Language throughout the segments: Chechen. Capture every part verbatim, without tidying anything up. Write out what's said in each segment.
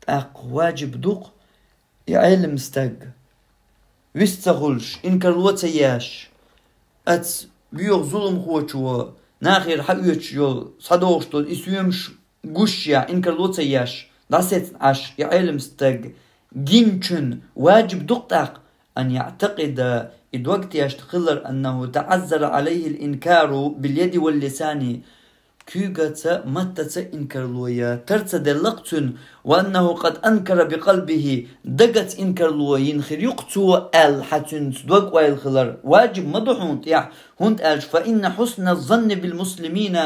ТӀаккха ваджиб ду-кх и Ӏелам стаг вист ца хуьлуш, инкарло ца еш, оцу боьха зуламхочо нахера хьаоьцуш йолу, схьадогӀуш долу и соьмаш гуш а, инкарло ца еш, дӀасецна Ӏаш и Ӏелам стаг гиначун ваджиб ду-кх тӀаккха, أن يعتقد, и дог тешна хилар, أنه تعذر عليه الإنكار باليد واللسان, куьйгаца, маттаца инкарло ян тар ца делла-кх цуьнан, وأنه قد أنكر بقلبه, дагаца инкарло йина хир ю-кх цо аьлла, хьан цуьнца дог-ойла хилар ваджиб ма ду хьуна тӀехь, хӀунда аьлча فإن حسن الظن بالمسلمين,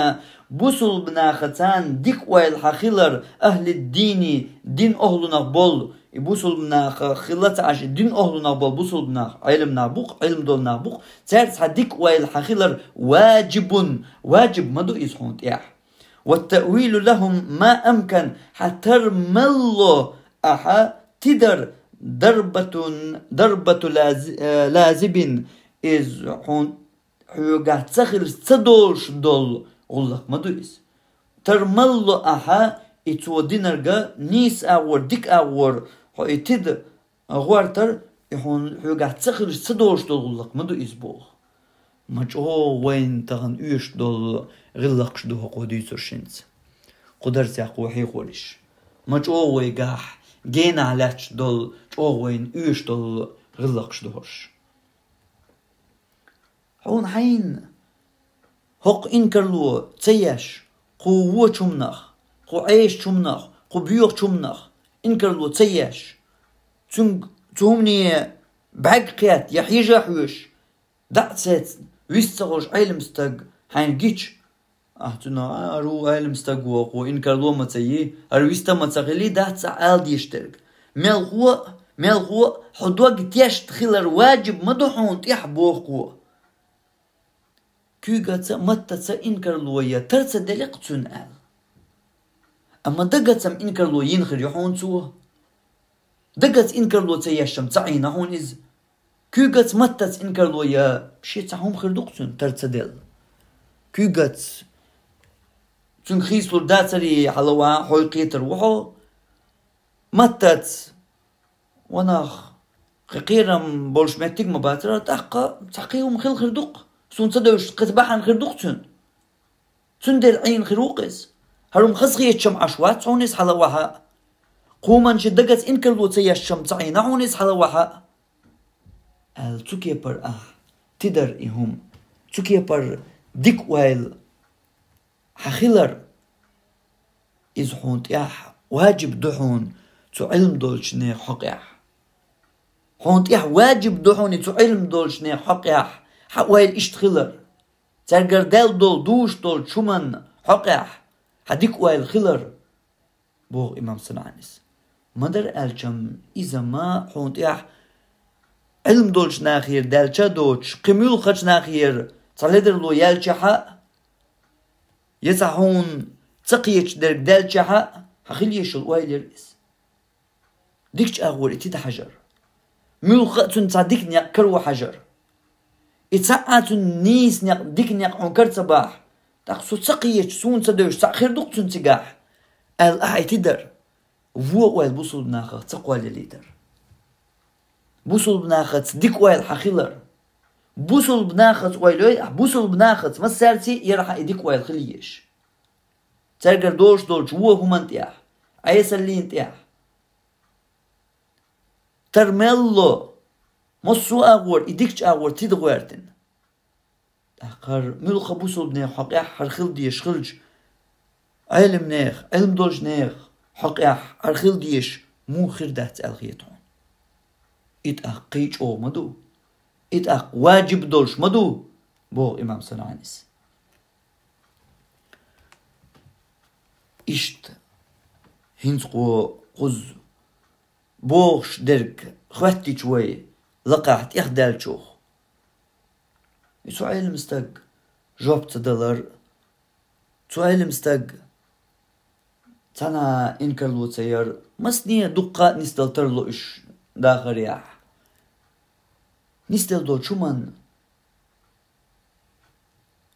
бусулба нахаца дика ойла хьан хилар, أهل الدين, дин охьлунах болу, и бусулба нахах хилла ца Ӏаш, и дин охьлунах болу бусулба нах, Ӏелам нах бу-кх, Ӏилма долу нах бу-кх, цаьрца хьан дика ойла хьан хилар واجب, ваджиб ма ду иза хьуна тӀехь. والتأويل لهم ما أمكن, хьан тар мел ло ахьа тидар, ضربة, ضربة لاز-, э, لازب, иза хьуна хьоьгахь ца хилча ца долуш долу гӀуллакх ма ду иза. Тар мел ло ахьа и цо динарг нийса агӀор, дика агӀор, хьо и тида гӀортар, и хьуна хьоьгахь ца хилча ца долуш долу гӀуллакх ма ду иза боху. Ма чӀогӀа вайна тахана оьшуш долу гӀиллакхаш ду хӀокхо дуьйцурш хӀинца. Кху дарсехь кхо хьехорш. Ма чӀогӀа вайгахь генахь лаьтташ долу, чӀогӀа вайна оьшуш долу гӀиллакхаш ду хӀорш. Хьуна хьайна хӀокху инкарло ца еш, кху вочу хӀуманах, кху Ӏешачу хӀуманах, кху боьхачу хӀуманах инкарло ца еш, цуьнга цу хӀумане бӀаьрг кхетта я хьежа а хьоьжуш, дӀа а цецна, вист ца хуьлуш Ӏелам стаг хьайна гича, ахь цунах: «А, хӀара ву Ӏелам стаг ву, кхо инкарло ма ца йи, хӀара вист а ма ца хили дац ахь ала дезаш дерг». Мелхо а, мелхо а, хьо дог тешна хилар ваджиб ма ду хьуна тӀехь боху кхо. Куьйгаца а, маттаца а инкарло ян тар ца делла-кх цуьнан аьлла. Амма дагацам инкарло йина хир ю хьуна цо. Дагаца инкарло ца ешчам ца Ӏийна хьуна иза. Куьйгаца, маттаца инкарло ян шен цхьа хӀума хир ду-кх цуьнан тар ца делла. Куьйгаца цуьнга хийцалур дацаре хьала ван хьой кхетар ву хьо. Маттаца, ванах, кхин кхерам болуш меттиг а ма бацара, тӀаккха цхьа кхин хӀума хила хир ду-кх. Суна ца девзаш кхин бахьана хир ду-кх цуьнан. Цундела Ӏийна хир ву-кх иза. ХӀара хӀума хазахетачам Ӏаш вац хьуна иза хьала вахьа а. Кхуман ши дагаца инкарло ца ешчам ца Ӏийна хьуна иза хьала вахьа а. Аьлла, цу кепара ахь тидар и хӀума. Цу кепара дика ойла хьан хилар, иза хьуна тӀехь ваджиб ду хьуна цу Ӏилма долчу нехан хьокъехь. Хьуна тӀехь ваджиб ду хьуна цу Ӏилма долчу нехан хьокъехь хьан ойла иштта хилар. Цаьргара даьлла долу, дузуш долчу хӀуманна хьокъехь хьан дика ойла хилар, боху имам СанӀанис. Ма-дарра аьлчам, иза ма хьуна тӀехь Ӏилма долчу нахера даьлча а доцуш, кхин муьлххачу нахера цхьа ледарло яьлчахьа а, я цхьа хьуна ца кхеташ дерг даьлчахьа а, хьан хила езаш йолу ойла яра иза. Дикачу агӀор и тида хьажар. Муьлхха а цуьнан цхьа дика некъ каро хьажар. И цхьа а цуьнан нийса некъ, дика некъ хьуна кара ца бахь, тӀаккха со ца кхеташ, суна ца девзаш цхьаъ хир ду-кх цуьнан цигахь, аьлла, ахь и тидар. Вон ойла бусулба нахах ца кхоллалийта дар. Бусулба нахаца дика ойла хьан хилар. Бусулба нахаца ойла йой ахь, бусулба нахаца, массаьрций а яра хьан и дика ойла хила езаш. Цаьргара долуш долчу вон хӀуманна тӀехь, Ӏесаллина тӀехь. Тар мел ло, массо а агӀор, и дикачу агӀор тида гӀоьртина. ТӀаккха хӀара муьлхха бусулба нехан хьокъехь хӀара хила дезаш хилча, Ӏелам нехан, Ӏилма долчу нехан хьокъехь хӀара хила дезаш муха хир дац аьлла хета хьуна. И тӀаккха кхин чӀогӀа ма ду, и тӀаккха ваджиб долуш ма ду, боху имам СанӀанис. Иштта, хӀинца кхо кхузза бохуш дерг хӀоьттича вай лакхахь тӀехдаьллачух, и цу Ӏелам стаг жоп ца далар, цу Ӏелам стаг цхьана инкарло ца яр, масане дуккха а нисдала тарло уьш дахарехь. Нисдала долчу хӀуманна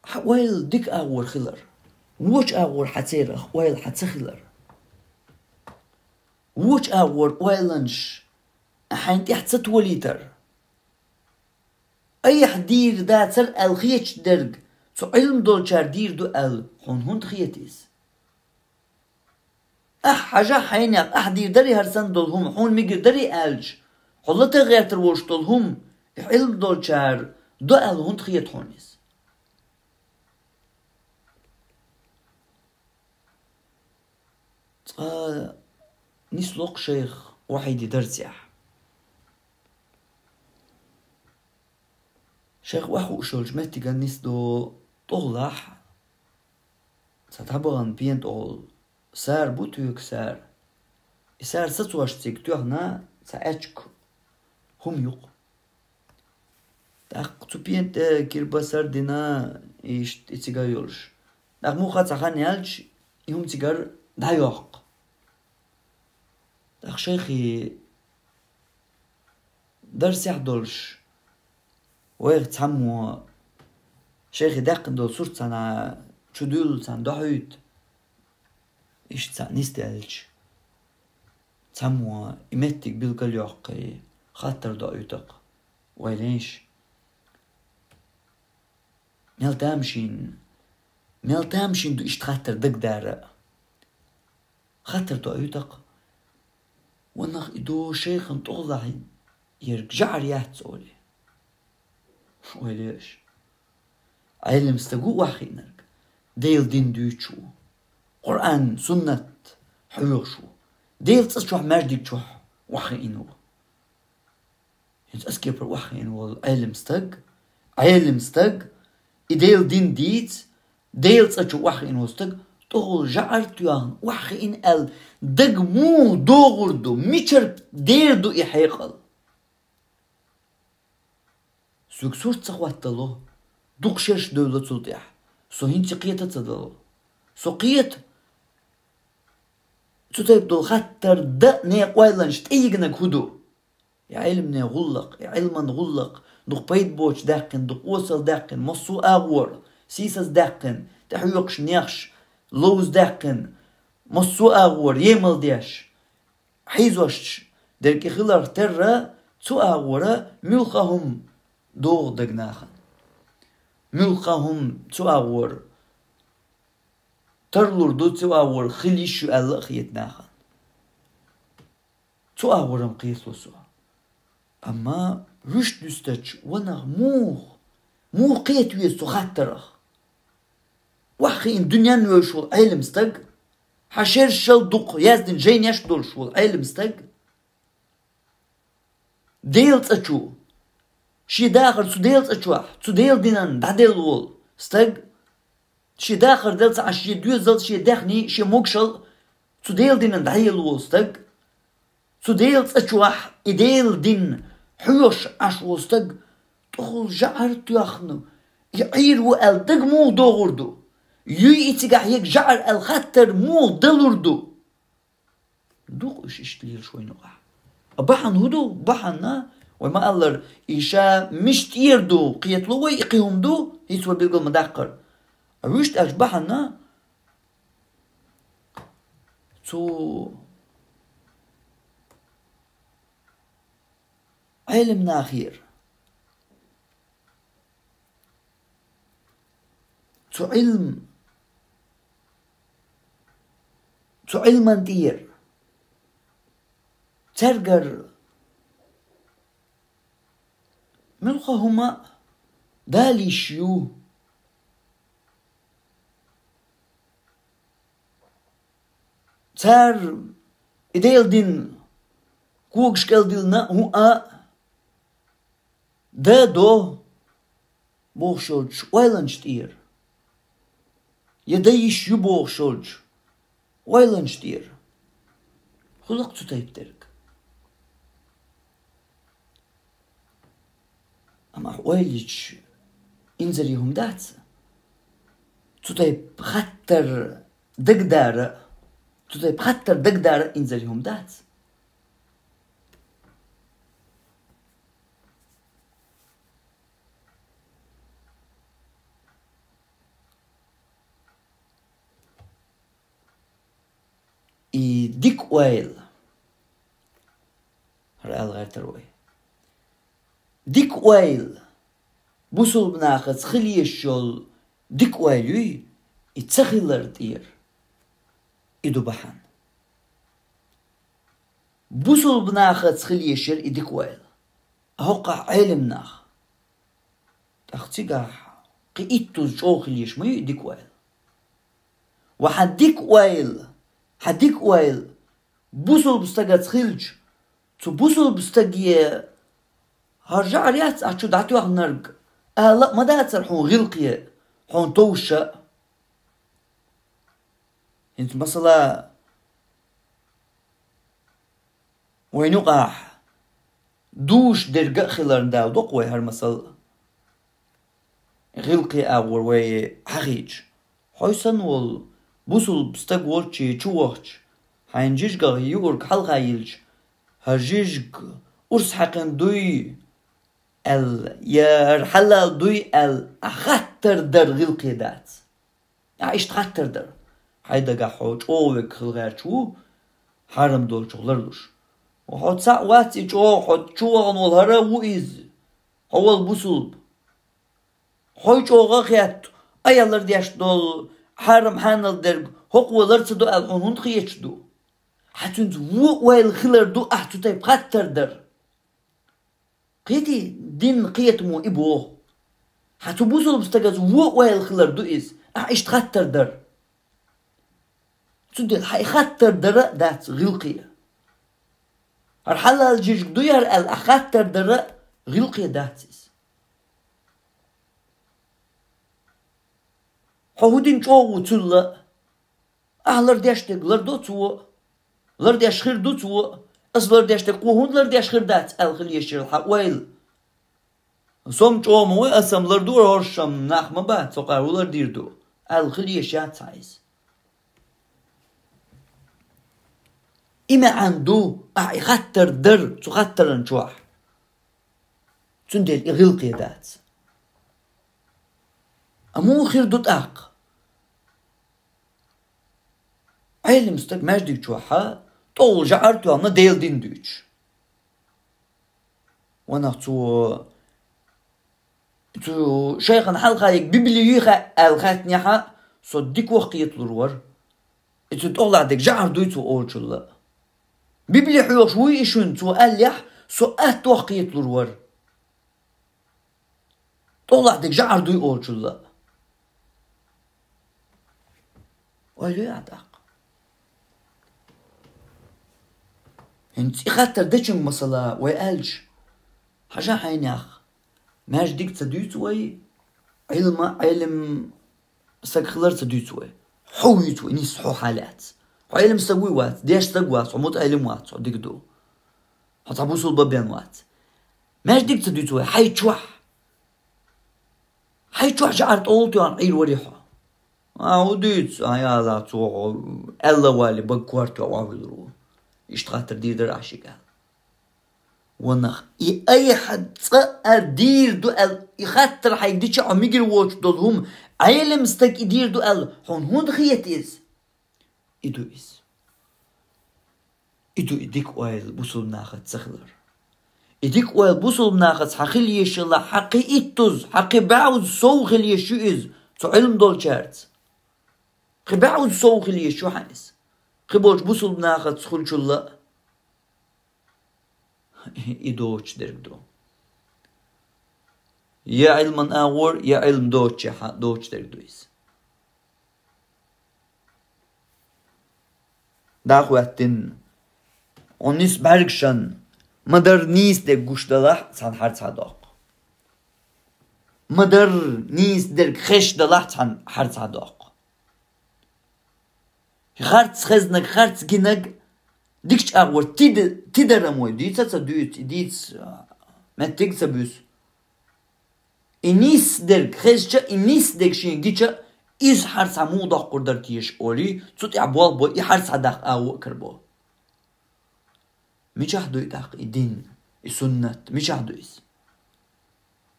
хьан ойла дика агӀор хилар, вочу агӀор хьан церах ойла хьан ца хилар. Вочу агӀор ойланаш хьайна тӀехь ца толийтар. Айхьа дийр дацар аьлла хеташ дерг цу Ӏилма долчара дийр ду аьлла хьуна хӀунда хета иза? Ахь хьажахь хьайнех, ахь дийр дарий хӀара санна долу хӀума, хьуна мегар дарий аьлча, хьо лата гӀертар волуш долу хӀума, и Ӏилма долчара ду аьлла хӀунда хета хьуна иза? Цкъа нисло-кх шайх Вахьиди дарсехь. Шайх охьахууш йолчу меттиган нисдо тӀехулахь, цхьа дӀабахана пена тӀехула сара бу, туьйка сара. И сара сацош цига тоьхна цхьа аьчка хӀума ю-кх. ТӀаккха цу пена тӀе кирбас а дина, иштта и цигара йолуш. ТӀаккха муха цхьа хан яьлча, и хӀума цигара дӀайоккху. ТӀаккха шайхи дарсехь долуш, вайх цхьаммо шайхи даьккхина долу сурт цхьана чу дуьллу, цхьана дохьуьйту. Иштта цхьаъ нисделча, цхьаммо и меттиг билгалйоккхий, хаттар доуьйту-кх, вай лайш. Мел тамашийна, мел тамашийна ду иштта хаттар дагадара а. Хаттар доуьйту-кх. Ванах и до шайхан тӀехулахь ерг жӀар яц олий. Ойла еш. Ӏелам стаг ву охьахиънарг, Делан дин дуьйцуш ву, Къуръан, суннат хьоьхуш ву, Делан цӀа чохь, маьждиг чохь охьахиъна ву. ХӀинца ас кепара охьахиъна волу Ӏелам стаг, Ӏелам стаг, и Делан дин дийца, Делан цӀа чу охьахиъна волу стаг, тӀехула жӀар тоьхна охьахиъна аьлла, дага муха догӀур ду, мичара дер ду и хьекъал? Соьга сурт ца хӀоттало, дукха шераш девлла цул тӀаьхьа. Со хӀинца кхета ца дало. Со кхета, цу тайпа долу хаттар дан некъа ойланаш тӀеигнарг хӀун ду? И Ӏелмане гӀуллакх, и Ӏилман гӀуллакх, дукха пайда боцуш даьккхина, дукха осал даьккхина, массо а агӀор, сийсаз даьккхина, тӀехьоькхуш нехаш, ловза даьккхина, массо а агӀор, емал деш, хьийзош дерг и хиларх терра, цу агӀора муьлхха хӀума догӀу дага нахана. Муьлхха хӀума цу агӀора тарлур ду, цу агӀора хила йиш ю аьлла а хета нахана. Цу агӀор-м кхетало со. Амма вуьшта дуьстачу ванах муха, муха кхета веза цу хаттарах? Охьахиъна дуьненна вевзаш волу Ӏелам стаг, хьан шершал дукха яздина жайнеш долуш волу Ӏелам стаг, Делан цӀа чу, шен дахар цу Делан цӀа чохь, цу Делан динан дӀаделла волу стаг, шен дахар делла ца Ӏаш, шен доьзал, шен даьхни, шен могушалла цу Делан динан дӀаелла волу стаг, цу Делан цӀа чохь и Делан дин хьоьхуш Ӏаш волу стаг, тӀехула жӀар тоьхна, и Ӏийр ву аьлла дага муха догӀур ду? Юй и цигахь ерг жӀар аьлла хаттар муха далур ду? Дукха уьш иштта лелаш вайна юкъахь. А бахьана хӀун ду? Бахьана, вай ма-аллара, и ша мича тӀера ду кхетало вай, и кхин хӀума ду, хӀинца вай билгал ма-даккхара. А вуьшта аьлча бахьана, цу Ӏелам нахера, цу Ӏилм-, цу Ӏилман тӀера, цаьргара муьлхха хӀума дала йиш ю. Цара и Делан дин когаш кӀел диллина а, хӀун а дан до бохуш йолчу ойланаш тӀера, я дан йиш ю бохуш йолчу ойланаш тӀера. ХӀун ду-кх цу тайпа дерг? Амма ахь ойла йича, инзаре хӀума дац. Цу тайпа хаттар дагадара, цу тайпа хаттар дагадара инзаре хӀума дац. И дика ойла, Ара ала гӀертар вай. Дика ойла, бусулба нахаца хила езаш йола дика ойла юй, и ца хилар тӀера и ду бахьан. Бусулба нахаца хила езаш яр и дика ойла. А хӀокхахь Ӏелам нах. ТӀаккха цигахь кхин иттаза чӀогӀа хила езаш ма ю и дика ойла. Ва хьан дика ойла, хьан дика ойла бусулба стагаца хилча, цу бусулба стаге: «ХӀара жӀар яц ахь чу дӀатоьхнарг», ала а ма дацар хьуна гӀиллакхе, хьуна товша а. ХӀинца, масала, вайна юкъахь душ дерг а хиларна, Дала доккху вай хӀара масал, гӀиллакхе агӀор вай хьахийча. Хьо санна волу бусулба стаг волчу чу вахча, хьайна жижигах юург хьалха йилча, хӀара жижиг урс хьаькхина дуй аьлла, я хӀара хьалал дуй аьлла, ахь хаттар дар гӀиллакхе дац. Ахь иштта хаттар дар. Хьайн дагахь хьо чӀогӀа верг хила гӀерташ ву, хьарам долчух ларлуш. Ва хьо цхьаъ вац и чӀогӀа, хьо чу вахана волу хӀара а ву иза, хьо волу бусулба. Хьо чӀогӀа а хетта, айхьа лардеш долу хьарам хьанал дерг хӀокхо лар ца до аьлла хьуна хӀунда хеташ ду? Хьан цуьнца вон ойла хилар ду ахь цу тайпа хаттар дар? Кхетий, динан кхетамо и боху. Хьан цу бусулба стагаца вон ойла хилар ду иза, ахь иштта хаттар дар? Цундела хьан и хаттар дара а дац гӀиллакхе. ХӀара хьалал жижиг дуй хӀара аьлла, ахь хаттар дара а гӀиллакхе дац иза. Хьо хӀун дина чӀогӀа ву цуьнан а? Ахь лардеш дерг лардо цо, лардеш хир ду цо, ас лардеш дерг кхо хӀунда лардеш хир дац аьлла хила езаш яра хьан ойла. Со-м чӀогӀа ма ву, ас-м лардора хӀорш-м нах ма бац, со къара хӀун лардийр ду аьлла хила езаш яц хьан иза. И маьӀна ду, ахь и хаттар дар цу хаттаран чохь. Цундела и гӀиллакхе дац. А муха хир ду тӀаккха? Ӏелам стаг маьждиг чохь тӀехула жӀар тоьхна Делан дин дуьйцуш. Ванах цо, цу шайхана хьалха йига Библи юй хаьа аьлла хаьттинехь, со дика ваха кхеталур вара. И цу тӀехулахь дерг жӀар дуй цо олучул а. Библи хьоьхуш вуй и шуна цо аьллехь, со атта ваха кхеталур вара. ТӀехулахь дерг жӀар дуй олучул а. Ойла йой ахь тӀаккха? ХӀинца и хаттар дечунга, масала, вай аьлча, хьажа хьайнех, маьждиг а ца дуьйцу вай, Ӏилма, Ӏелам стаг хилар а ца дуьйцу вай. Хьо вуьйцу вай, нийса хьо хьан лаьцна. Хьо Ӏелам стаг вуй вац, дешна стаг вац, хьо мутаӀеллим вац, хьо дика ду. Хьо цхьа бусулба бен вац. Маьждиг а ца дуьйцу вай, хьайн чохь. Хьайн чохь жӀар тӀехула тоьхна Ӏийр варий хьо? А, хӀун дуьйцу, а, яла, цо хьо аьлла вале, бага корта ваьхьа охьавуьллур ву. Иштта хаттар дийр дара ахь шига аьлла. Ванах, и айхьа цкъа а дийр ду аьлла, и хаттар хьайга дича хьо мегар воцуш долу хӀума, Ӏелам стаг и дийр ду аьлла, хьуна хӀунда хета иза? И ду иза. И ду и дика ойла бусулба нахаца ца хилар. И дика ойла бусулба нахаца хьан хила езаш хилахь, хьан кхин иттаза, хьан кхин бӀозза сов хила езаш ю иза цу Ӏилма долчаьрца. Кхин бӀозза сов хила езаш ю хьан иза кхин болчу бусулба нахаца хуьлучул а. И доцуш дерг ду. Я Ӏилман агӀор, я Ӏилма доцучехь доцуш дерг ду иза. ДӀахӀоьттина, хьуна нисбӀаьргашна ма-дарра нийса дерг гуш далахь, цхьаьна хьарцхьа доккху. Ма-дарра нийса дерг хезаш далахь, цхьаьна хьарцхьа доккху. Харц хезнарг, харц гинарг дикачу агӀор тида-, тидаран вай дийца а ца дуьйцу, и дийца меттиг а ца буьсу. И нийса дерг хезча, и нийса дерг шен гича, иза хьарцхьа муха доккхур дара теша олий, цу тӀехь болх бой, и хьарцхьа даккха агӀо а карабо. Мичахь ду и тӀаккха и дин, и суннат? Мичахь ду иза?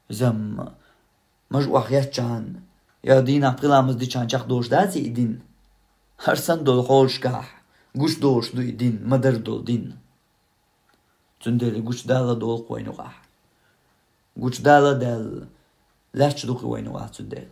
Иза-м мажа охьахецчахьана, я дийнахь пхи ламаз дичахьана чекхдолуш даций и дин? ХӀара санна долу хьолашкахь гуш долуш ду и дин, ма-дарра долу дин. Цундела гучадала долу вайна вахь. Гучадала Дала лаьтташ дукха вайна вахь цундела.